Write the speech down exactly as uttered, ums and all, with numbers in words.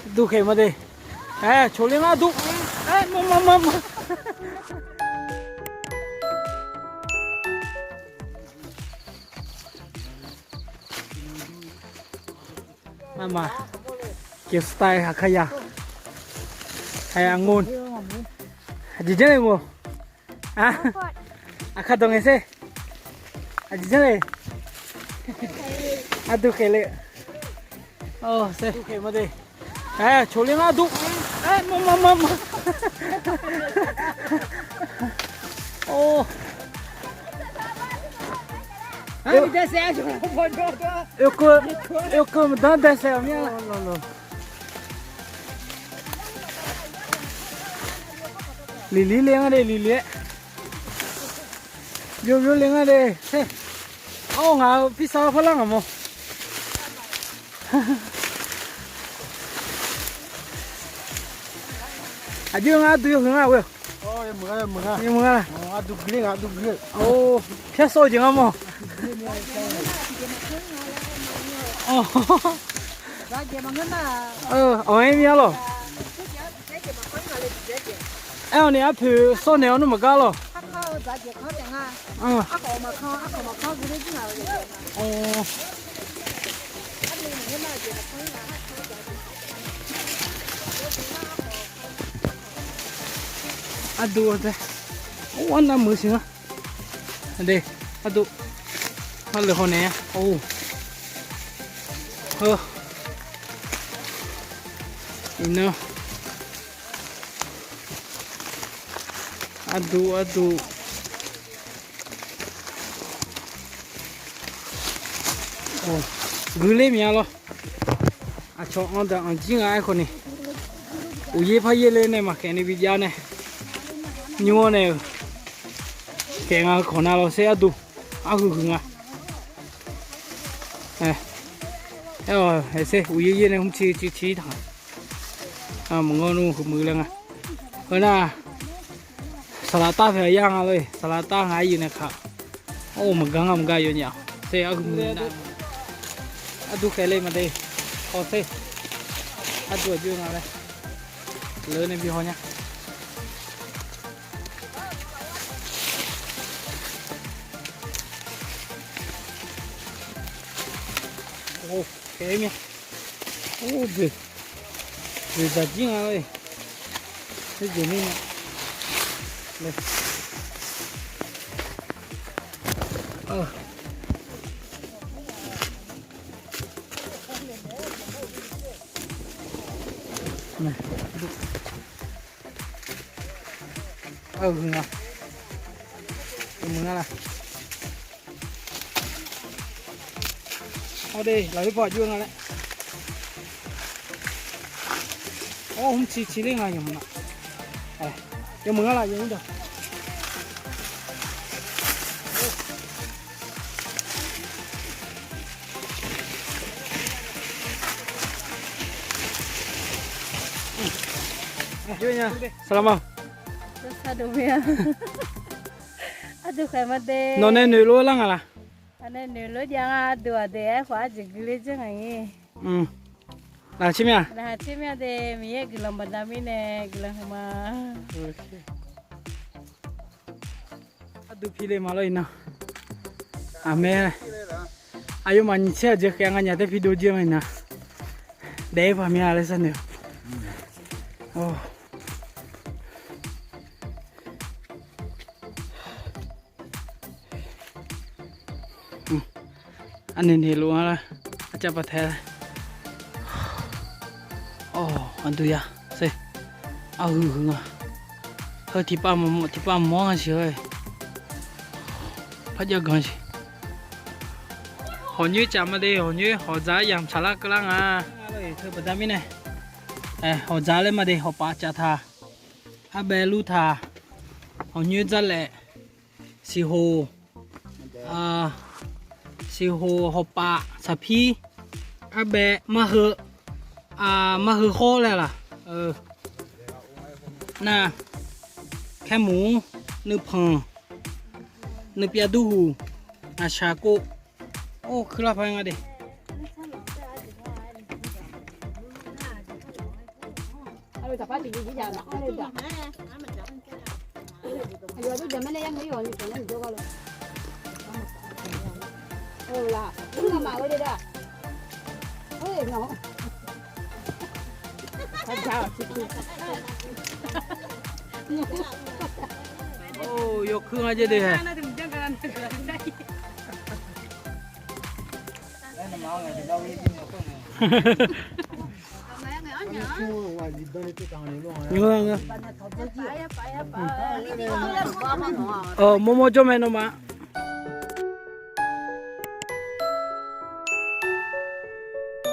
Aqduq khaeq ma de. Aer, coqle ngar aqduq. Aer, ma ma ma ma. Arma, เก็บสไตล์ aqkar ya. Aer, aqngor. Aqjeq janr le mawf. Aqkar dawq ngae sher. Aqjeq janr le. Aqduq khaeq le. Aqduq khaeq ma de. Aer, coqle ngar aqduq. Aer, ma ma ma ma. Or. Oekeuv, oekeuv maqdanr daesaef-awq mir-a. Liqlir le ngar de, liqlir-aer. Byov byov le ngar de. Or, ngaq-euq pirsar parlar ngaq mawf. Aqjox ngar aqdui yawhuiq ngar ghoe-awq. Yawmuiq ngar la. Pyar sawr-eu jeq ngar mawf. Awq-aer mir-a lawq. Aer-awq ni arpoeq sawr naeq-awr nmr maqgar lawq. Aqduq-a tae. Or, arnav meuq siq nga. Aqdui, aqduq. Arleuq haw naeq-a. Or. Heu. Iqnan. Aqduq, aqduq. Guiqler mya lawr. Aqcawq-anr daq anq jir nga aerkhawf ni, uqyaer paryaer ler nae maqkhaeq ni bijav nae, nymr-awr nae-euq khaeq nga. Heu kawq nav lawq sher aqduq, arhuiq huiq nga. Aer-awq, aer sher uqyaer yaer nae hmr civ civ civ taq nga. Maqngeur nmr huiq muiq laer nga. Heu nar, saqlaq tar paeq yar nga lor-e. Saqlaq tar nga aryuif nae kaq. Or, maqgar nga maqgar yawnyaf-awq sher arhuiq muiq. Aqduq khaeq le maqde. Hawsher. Aqduq aqjox nga laer. Leur nae bi haw nya. Or, khaeq-aer mir-a. Or, boeq. Boeq dzaq jir nga lor-e. Tser jeq mir nya. Arhuiq nga. Meuq nga la. Awr de, lafkhoer paw aqjox nga laer. Or, hmr civ civ ler nga yawmq nga. Yawmq nga la yawmq-anr daq. Saqlaq ma. Aqduq khaeq ma de. Nawq nae noeq lof-aer lar nga la? Aqnae noeq lof jav nga. Aqduq aqdui aerkhawf arjeq guiqler janr nga-ir. Laqkhaq caer mir-a? Laqkhaq caer mir-a de. Miqyaer guiqlanq baqda mirnae guiqlanq huiqma. Aqduq pi le ma lawr iqnan. Aqmae. Aqyawfmaf nyiq tser aqjeq khaef nga nyaf taer pi dov jir-a ma iqnan. Daef-aer paq mir-a laer sharnoeq-awq. Arnaeq naeq lof-a lar, arcav paf tae lar. Awq, aqduq ya sher. Arhuiq huiq nga. Heu tiqpav mawf, tiqpav mawf-anr nga siq-eu. Par jav ganq siq. Hawqnyoer caf ma de, hawqnyoer hawqdzaq-aer yamq tsaqlar keuvlar nga. Teu baqda mirnae, hawqdzaq laer ma de, hawqpaf caf taq, arbaev lur taq, hawqnyoer dzarlaef, siqhoq, siqhoq, hawqpaf, saqpir, arbaev, marheu, marheu hawr laer laq, nar, kaermur, nuipanq, nuipyav durhuq, aqshaq kov, or, kuirlar paq nga de. Or, yawkuir nga jeq de. Mawrmawr jawr mae nawmaf.